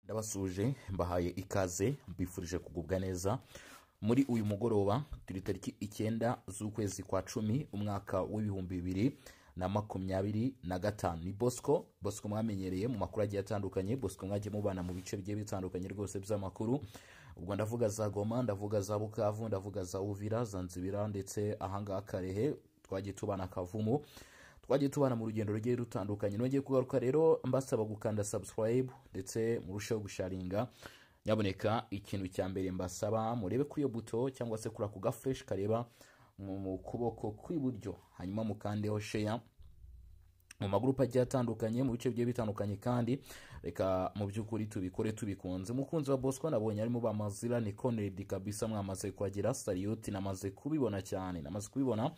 Ndabasuje, mbahaye ikaze, mbifurije kugubwa neza muri uyu mugoroba. Turi tariki 9 z'ukwezi kwa 10, umwaka w'2025. Ni Bosco, Bosco mwamenyereye mu makuru agiye atandukanye, Bosco mwagiye mubana mu bice bigiye bitandukanye rwose by'amakuru. Ubwo ndavuga za Goma, ndavuga za Bukavu, ndavuga za Uvira, za Nzibira, ndetse ahangaha Karehe twagiye tubana, Kavumu twagiye tubana mu rugendo rugiye rutandukanye. Nongeye kugaruka rero mbasaba gukanda subscribe ndetse murusheho gusharinga. Nyaboneka, ikintu cya mbere mbasaba, murebe kuri iyo buto cyangwa se kuri ako gaflèche kareba mu kuboko kw'iburyo, hanyuma mukandeho share mu magurupe agiye atandukanye, mu bice bigiye bitandukanye. Kandi reka mu by'ukuri tubikore tubikunze. Umukunzi wa Bosco, nabonye arimo bamazira ni Conrad kabisa, mwamaze kuhagira salute, namaze kubibona cyane, namaze kubibona.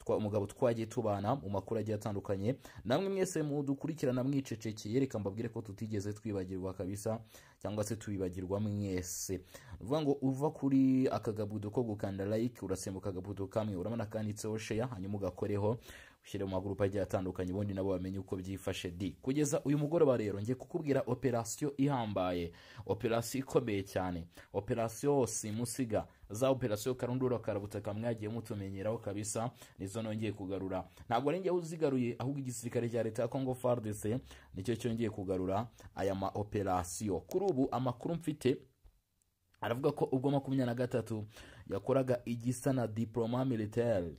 Umugabo twagiye tubana mu makuru agiye atandukanye, namwe mwese mudukurikirana mwicecekeye, reka mbabwire ko tutigeze twibagirwa kabisa, cyangwa se tubibagirwa mwese. Ni ukuvuga ngo uva kuri aka gabudo ko gukanda like, urasimbuka agabudo kamwe, urabona kanditseho share, hanyuma ugakoreho, ushyire mu magurupe agiye atandukanye, ubundi nabo bamenye uko byifashe di. Kugeza uyu mugoroba rero ngiye kukubwira operasiyo ihambaye, operasiyo ikomeye cyane, operasiyo simusiga, za operasiyo karundura karabutaka mwagiye mutumenyeraho kabisa, nizo nongeye kugarura. Ntabwo ari njyewe uzigaruye, ahubwo igisirikare cya leta ya Congo FARDC nicyo cyongeye kugarura aya ma operasiyo. Kuri ubu amakuru mfite aravuga ko ubwo 23 yakoraga igisa na déploiement militaire,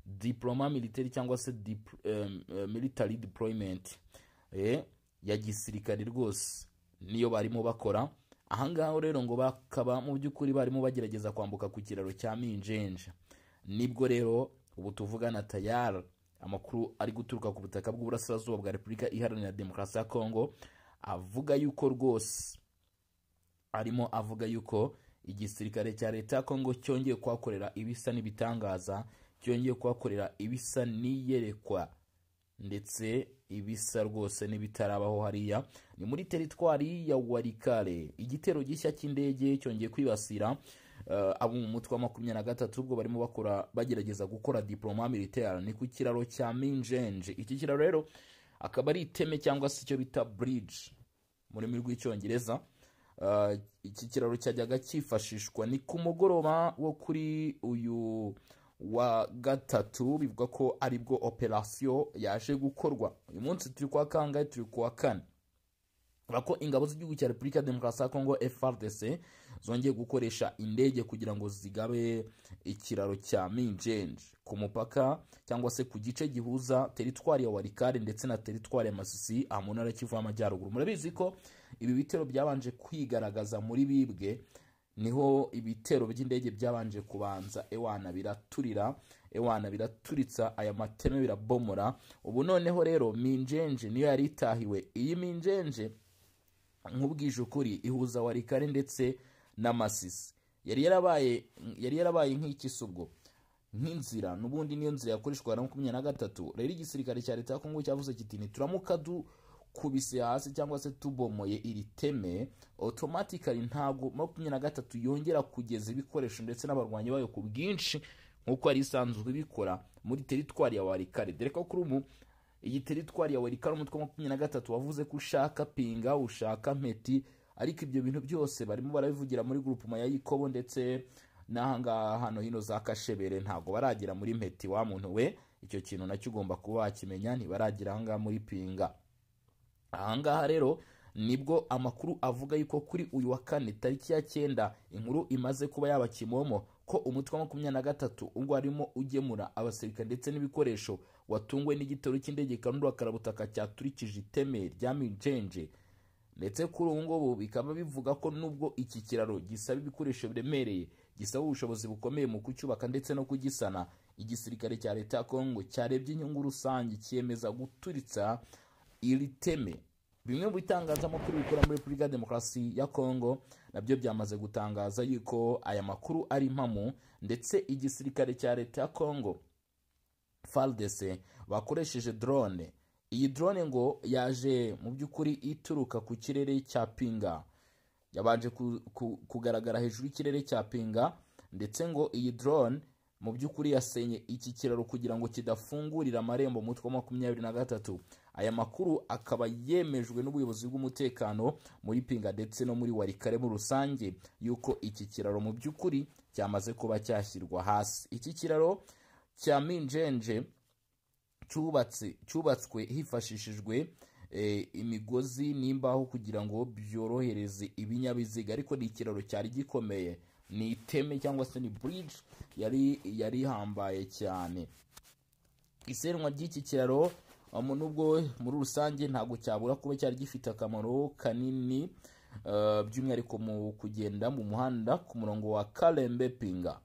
déploiement militaire cyangwa se military deployment ya gisirikare rwose, niyo barimo bakora ahangaha rero. Ngo bakaba mu by'ukuri barimo bagerageza kwambuka ku kiraro cya Minjenje, nibwo rero ubu tuvugana tayari amakuru ari guturuka ku butaka bw'uburasirazuba bwa Repubulika Iharanira Demokarasi ya Kongo avuga yuko rwose, arimo avuga yuko igisirikare cya leta ya Kongo cyongeye kuhakorera ibisa n'ibitangaza, cyongeye kuhakorera ibisa n'iyerekwa, ndetse ibisa rwose n'ibitarabaho. Hariya ni muri teritwari ya Walikale. Igitero gishya cy'indege cyongeye kwibasira abo mu mutwe wa 23 ubwo barimo bakora, bagerageza gukora déploiement militaire, ni ku kiraro cya Minjenje. Iki kiraro rero akaba ari iteme cyangwa se icyo bita bridge mu rurimi rw'Icyongereza. Iki kiraro cyajyaga cyifashishwa, ni ku mugoroba wo kuri uyu wa gatatu, bivuga ko aribwo operasiyo yaje gukorwa. Uyu munsi turi kwa kangahe? Turi kuwa kane. Bavuga ko ingabo z'igihugu cya Repubulika ya Demokarasi ya Kongo FARDC zongeye gukoresha indege kugira ngo zigabe ikiraro cya Minjenje ku mupaka cyangwa se ku gice gihuza teritwari ya Walikale ndetse na teritwari ya Masisi, aha mu ntara ya Kivu y'Amajyaruguru. Murabizi ko ibi bitero byabanje kwigaragaza muri Bibwe, niho ibitero by'indege byabanje kubanza, ewana biraturira, ewana biraturitsa aya mateme, birabomora. Ubu noneho rero Minjenje niyo yari itahiwe. Iyi Minjenje, nkubwije ukuri, ihuza Walikale ndetse na Masisi. Yari yarabaye nk'ikisi ubwo nk'inzira, n'ubundi niyo nzira yakoreshwaga na 23. Rero igisirikare cya leta ya Kongo cyavuze kiti: "Nituramuka dukubise hasi cyangwa se tubomoye iri teme, automatically ntabwo 23 yongera kugeza ibikoresho ndetse n'abarwanyi bayo ku bwinshi nk'uko yari isanzwe ibikora muri teritwari ya Walikale," dore ko kuri ubu iyi teritwari ya Walikale umutwe wa 23 wavuze ko ushaka Pinga, ushaka Mpeti, ariko ibyo bintu byose barimo barabivugira muri groupement ya Ikobo ndetse n'ahangaha hano hino za Kashebere. Ntabwo baragera muri Mpeti. Wa muntu we, icyo kintu nacyo ugomba kuba wakimenya, ntibaragira ahangaha muri Pinga. Ahangaha rero nibwo amakuru avuga yuko kuri uyu wa kane tariki ya 9, inkuru imaze kuba yaba kimomo ko umutwe wa 23 ubwo harimo ugemura abasirikare ndetse n'ibikoresho watunguwe n'igitero cy'indege karundura karabutaka cyaturikije iteme rya Minjenje. Ndetse kuri ubu ngubu bikaba bivuga ko nubwo iki kiraro gisaba ibikoresho biremereye, gisaba ubushobozi bukomeye mu kucyubaka ndetse no kugisana, igisirikare cya leta ya Kongo cyarebye inyungu rusange cyiyemeza guturitsa iri teme. Bimwe mu bitangazamakuru bikora muri Repubulika ya Demokarasi ya Kongo nabyo byamaze gutangaza yuko aya makuru ari impamo, ndetse igisirikare cya leta ya Kongo FARDC bakoresheje drone. Iyi drone ngo yaje mu by'ukuri ituruka ku kirere cya Pinga, yabanje kugaragara hejuru y'ikirere cya Pinga, ndetse ngo iyi drone Mu by'ukuri yasenye iki kiraro kugira ngo kidafungurira amarembo umutwe wa 23. Aya makuru akaba yemejwe n'ubuyobozi bw'umutekano muri Pinga ndetse no muri Walikale muri rusange, yuko iki kiraro mu by'ukuri cyamaze kuba cyashyirwa hasi. Iki kiraro cya Minjenje cyubatswe hifashishijwe imigozi n'imbaho kugira ngo byorohereze ibinyabiziga, ariko ni ikiraro cyari gikomeye, ni iteme cyangwa se ni bridge yari ihambaye cyane. Isenywa ry'iki kiraro nubwo muri rusange ntabwo cyabura kuba cyari gifite akamaro kanini, by'umwihariko mu kugenda mu muhanda ku murongo wa Kalembe Pinga.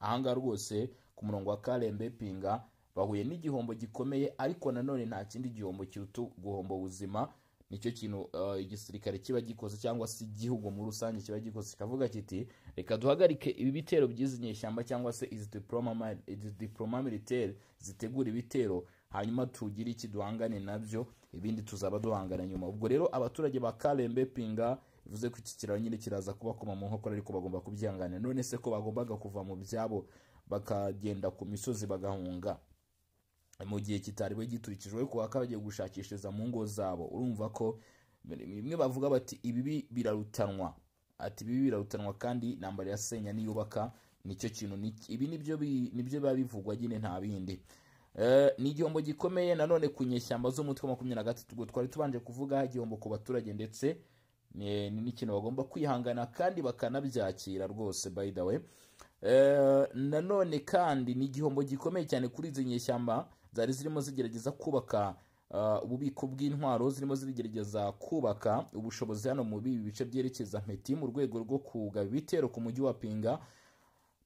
Ahangaha rwose ku murongo wa Kalembe Pinga bahuye n'igihombo gikomeye, ariko nanone nta kindi gihombo kiruta guhomba ubuzima. Nicyo kintu igisirikare kiba gikoze cyangwa se igihugu muri rusange kiba gikoze, kikavuga kiti reka duhagarike ibi bitero by'izi nyeshyamba cyangwa se izi diploma militaire zitegura ibitero, hanyuma tugire iki duhangane nabyo, ibindi tuzaba duhangana nyuma. Ubwo rero abaturage ba Kalembe Pinga bivuze ko iki kiraro nyine kiraza kubakoma mu nkokora, ariko bagomba kubyihanganira. None se ko bagombaga kuva mu byabo bakagenda ku misozi bagahunga mu gihe kitari we giturikijwe, kuko bakaba bagiye gushakishiriza mu ngo zabo? Urumva ko bimwe bavuga bati ibibi birarutanwa, ati ibibi birarutanwa kandi intambara irasenya niyubaka. Nicyo kintu ibi nibyo biba bivugwa nyine, nta bindi. Ni igihombo gikomeye nanone ku nyeshyamba z'umutwe wa 23. Ubwo twari tubanje kuvuga igihombo ku baturage, ndetse ni n'ikintu bagomba kwihangana kandi bakanabyakira rwose, by the way. Nanone kandi ni igihombo gikomeye cyane kuri izi nyeshyamba zari zirimo zigerageza kubaka ububiko bw'intwaro, zirimo zigerageza kubaka ubushobozi hano mu bibi bice byerekeza Mpeti mu rwego rwo kugaba ibitero ku mujyi wa Pinga.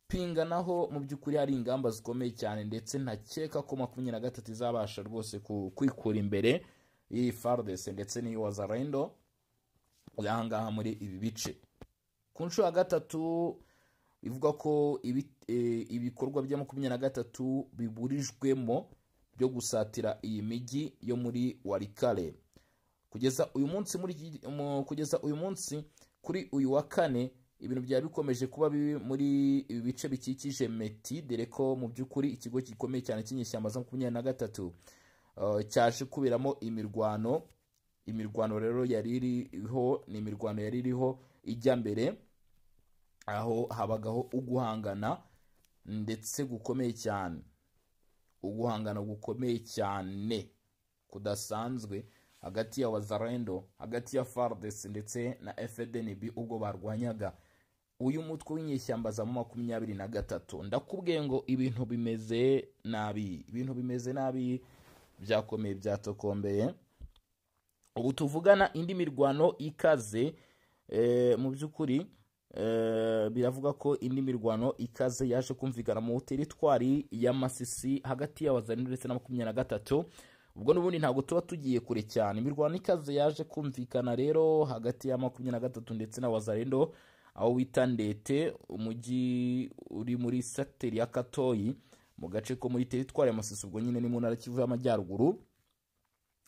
Pinga naho mu by'ukuri hari ingamba zikomeye cyane, ndetse ntakeka ko 23 izabasha rwose kwikura imbere y'iyi FARDC ndetse n'iyi Wazalendo ahangaha muri ibi bice. Ku nshuro ya gatatu ivuga ko ibikorwa bya 23 biburijwemo byo gusatira iyi mijyi yo muri Walikale. Kugeza uyu munsi kugeza uyu munsi kuri uyu wa kane, ibintu byari bikomeje kuba bibi muri ibi bice bikikije Meti, dore ko mu by'ukuri ikigo gikomeye cyane cy'inyeshyamba za 23 cyaje kuberamo imirwano. Imirwano rero yari iriho ni imirwano yari iriho ijya mbere, aho habagaho uguhangana ndetse gukomeye cyane, uguhangana gukomeye cyane kudasanzwe hagati ya Wazalendo, hagati ya FARDC ndetse na FDNB ubwo barwanyaga uyu mutwe w'inyeshyamba za 23. Ndakubwiye ngo ibintu bimeze nabi, ibintu bimeze nabi, byakomeye, byatokombeye. Ubu tuvugana indi mirwano ikaze, mu by'ukuri biravuga ko indi mirwano ikaze yaje kumvikana mu teritwari ya Masisi hagati ya Wazalendo ndetse na 23. Ubwo n'ubundi ntabwo tuba tugiye kure cyane. Imirwano ikaze yaje kumvikana rero hagati ya 23 ndetse na Wazalendo aho wita Ndete, umujyi uri muri secteur ya Katoyi mu gace ko muri teritwari ya Masisi, ubwo nyine ni mu ntara Kivu y'Amajyaruguru.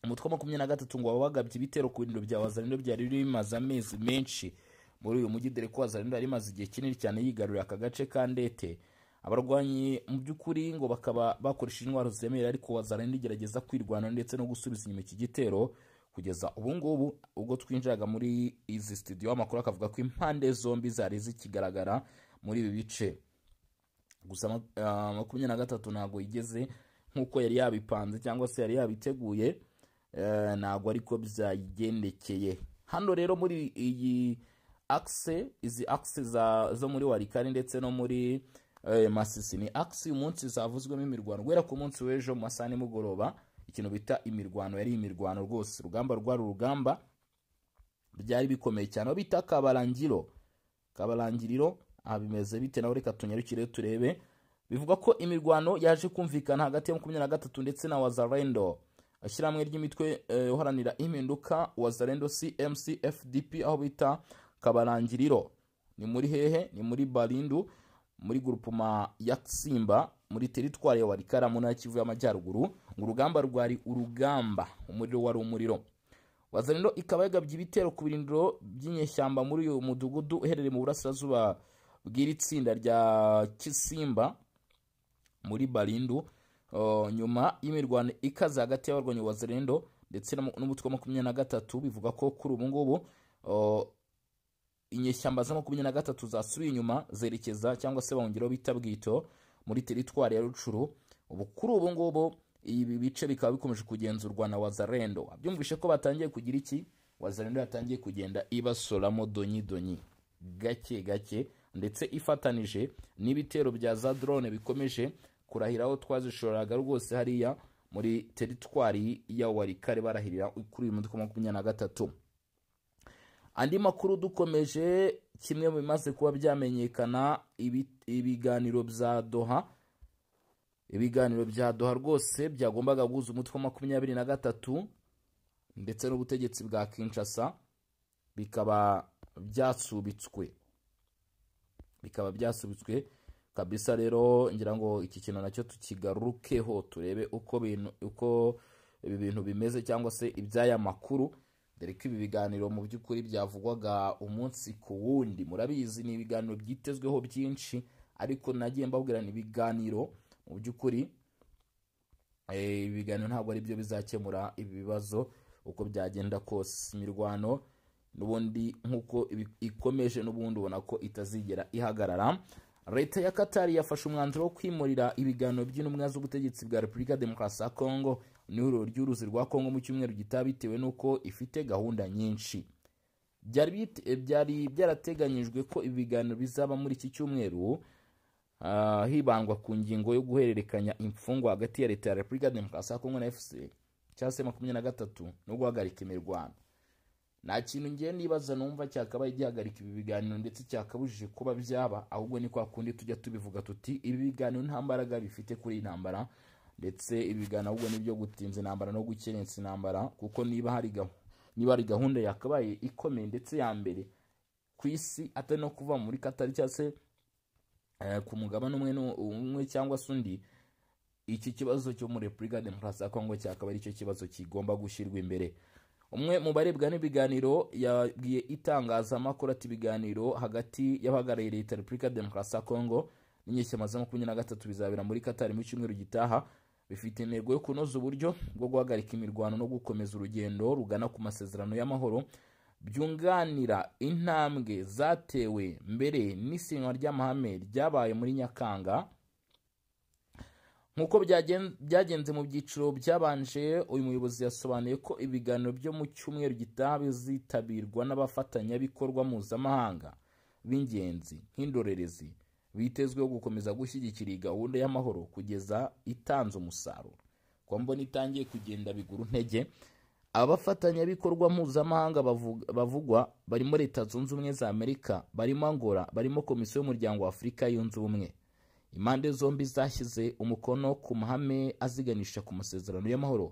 Umutwe wa 23 ngo wabagabye ibitero ku birindiro bya Wazalendo byari bimaze amezi menshi muri uyu mujyi, dore ko Wazalendo yari imaze igihe kinini cyane yigarurira aka gace ka Ndete. Abarwanyi mu by'ukuri ngo bakaba bakoresha intwaro zemewe, ariko Wazalendo igerageza kwirwana ndetse no gusubiza inyuma iki gitero. Kugeza ubu ngubu ubwo twinjiraga muri izi studio, amakuru akavuga ko impande zombi zari zikigaragara muri ibi bice. Gusa 23 ntabwo igeze nk'uko yari yabipanze cyangwa se yari yabiteguye, ntabwo ariko byayigendekeye. Hano rero muri iyi axe, izi axe zo muri Walikale ndetse no muri Masisi, ni axe uyu munsi zavuzwemo imirwano guhera ku munsi w'ejo mu masaha nimugoroba. Ikintu bita imirwano yari imirwano rwose, urugamba rwari urugamba, byari bikomeye cyane. Aho bita Kabarangiriro aha bimeze bite naho? Reka tunyarukire turebe. Bivuga ko imirwano yaje kumvikana hagati ya 23 ndetse na Wazalendo, ishyirahamwe ry'imitwe uharanira impinduka Wazalendo CMC FDP, aho bita Kabarangiriro. Ni muri hehe? Ni muri Barindu, muri groupement ya Simba, muri teritwari ya Walikale mu ntara Kivu y'Amajyaruguru. Ngo urugamba rwari urugamba, umuriro wari umuriro. Wazalendo ikaba yagabye ibitero ku birindiro by'inyeshyamba muri uyu mudugudu uherereye mu burasirazuba bw'iri tsinda rya Kisimba. Muri Barindu, nyuma y'imirwano ikaze hagati y'abarwanyi Wazalendo ndetse n'umutwe wa 23, bivuga ko kuri ubu ngubu inyeshyamba za 23 zasubiye inyuma zerekeza cyangwa se bongeraho bita Bwito muri teritwari ya Rucuru. Ubu kuri ubu ngubu ibi bice bikaba bikomeje kugenzurwa na Wazalendo. Byumvishe ko batangiye kugira iki, Wazalendo yatangiye kugenda ibasoramo donyi donyi gake gake, ndetse ifatanije n'ibitero bya za drone bikomeje kurahira aho twazishoraga rwose hariya muri teritwari ya Walikale, barahirira kuri uyu mutwe wa 23. Andi makuru dukomeje, kimwe mu bimaze kuba byamenyekana, ibiganiro bya Doha, ibiganiro bya Doha rwose byagombaga guhuza umutwe wa 23 ndetse n'ubutegetsi bwa Kinshasa bikaba byasubitswe, bikaba byasubitswe kabisa. Rero ngira ngo iki kintu nacyo tukigarukeho, turebe uko ibi bintu bimeze cyangwa se iby'aya makuru, dore ko ibi biganiro mu by'ukuri byavugwaga umunsi ku wundi. Murabizi ni ibiganiro byitezweho byinshi, ariko nagiye mbabwira ni ibiganiro mu by'ukuri, ibiganiro ntabwo ari byo bizakemura ibi bibazo uko byagenda kose. Imirwano n'ubundi nk'uko ikomeje, n'ubundi ubona ko itazigera ihagarara. Leta ya Katari yafashe umwanzuro wo kwimurira ibiganiro by'intumwa z'ubutegetsi bwa Repubulika Demokarasi ya Kongo n'ihuriro ry'uruzi rwa Kongo mu cyumweru gitaha, bitewe n'uko ifite gahunda nyinshi. Byari byarateganyijwe ko ibiganiro bizaba muri iki cyumweru, hibandwa ku ngingo yo guhererekanya imfungwa hagati ya leta ya Repubulika Demokarasi ya Kongo na FC cyangwa se 23 no guhagarika imirwano. Nta kintu ngiye nibaza numva cyakabaye gihagarika ibi biganiro ndetse cyakabujije kuba byaba, ahubwo ni kwa kundi tujya tubivuga tuti ibi biganiro nta mbaraga bifite kuri iyi ntambara, ndetse ibi biganiro ahubwo nibyo gutinza intambara no gukerensa intambara, kuko niba hari gahunda yakabaye ikomeye ndetse ya mbere ku isi, atari no kuva muri Katari cyangwa se ku mugabane umwe cyangwa se undi, iki kibazo cyo muri Repubulika Demokarasi ya Kongo cyakaba ari cyo kibazo kigomba gushyirwa imbere. Umwe mu barebwa n'ibiganiro yabwiye itangazamakuru ati ibiganiro hagati y'abahagarariye leta ya Repubulika Demokarasi ya Kongo n'inyeshyamba za 23 bizabera muri Katari mu cyumweru gitaha, bifite intego yo kunoza uburyo bwo guhagarika imirwano no gukomeza urugendo rugana ku masezerano y'amahoro, byunganira intambwe zatewe mbere n'isinywa ry'amahame ryabaye muri Nyakanga. Nk'uko byagenze mu byiciro byabanje, uyu muyobozi yasobanuye ko ibiganiro byo mu cyumweru gitaha bizitabirwa n'abafatanyabikorwa mpuzamahanga b'ingenzi nk'indorerezi, bitezweho gukomeza gushyigikira iyi gahunda y'amahoro kugeza itanze umusaruro. Ko mbona itangiye kugenda biguru ntege, abafatanyabikorwa mpuzamahanga bavugwa barimo Leta Zunze Ubumwe za Amerika, barimo Angola, barimo Komisiyo y'Umuryango wa Afurika Yunze Ubumwe. Impande zombi zashyize umukono ku mahame aziganisha ku masezerano y'amahoro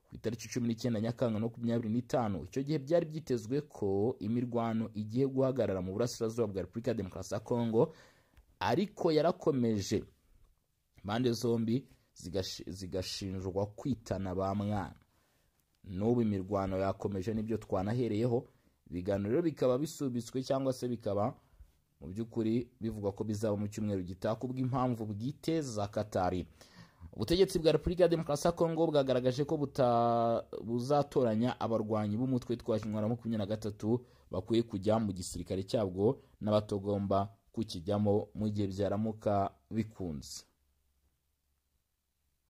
ku itariki 19 Nyakanga 25. Icyo gihe byari byitezwe ko imirwano igiye guhagarara mu burasirazuba bwa Repubulika Demokarasi ya Kongo, ariko yarakomeje. Impande zombi zigashinjwa kwitana ba mwana. N'ubu imirwano yakomeje, nibyo twanahereyeho. Ibiganiro rero bikaba bisubitswe cyangwa se bikaba mu by'ukuri bivugwa ko bizaba mu cyumweru gitaha kubw'impamvu bwite za Katari. Ubutegetsi bwa Repubulika ya Demokarasi ya Kongo bwagaragaje ko buzatoranya abarwanyi b'umutwe witwaje intwaro 23 bakwiye kujya mu gisirikare cyabwo n'abatagomba kukijyamo mu gihe byaramuka bikunze.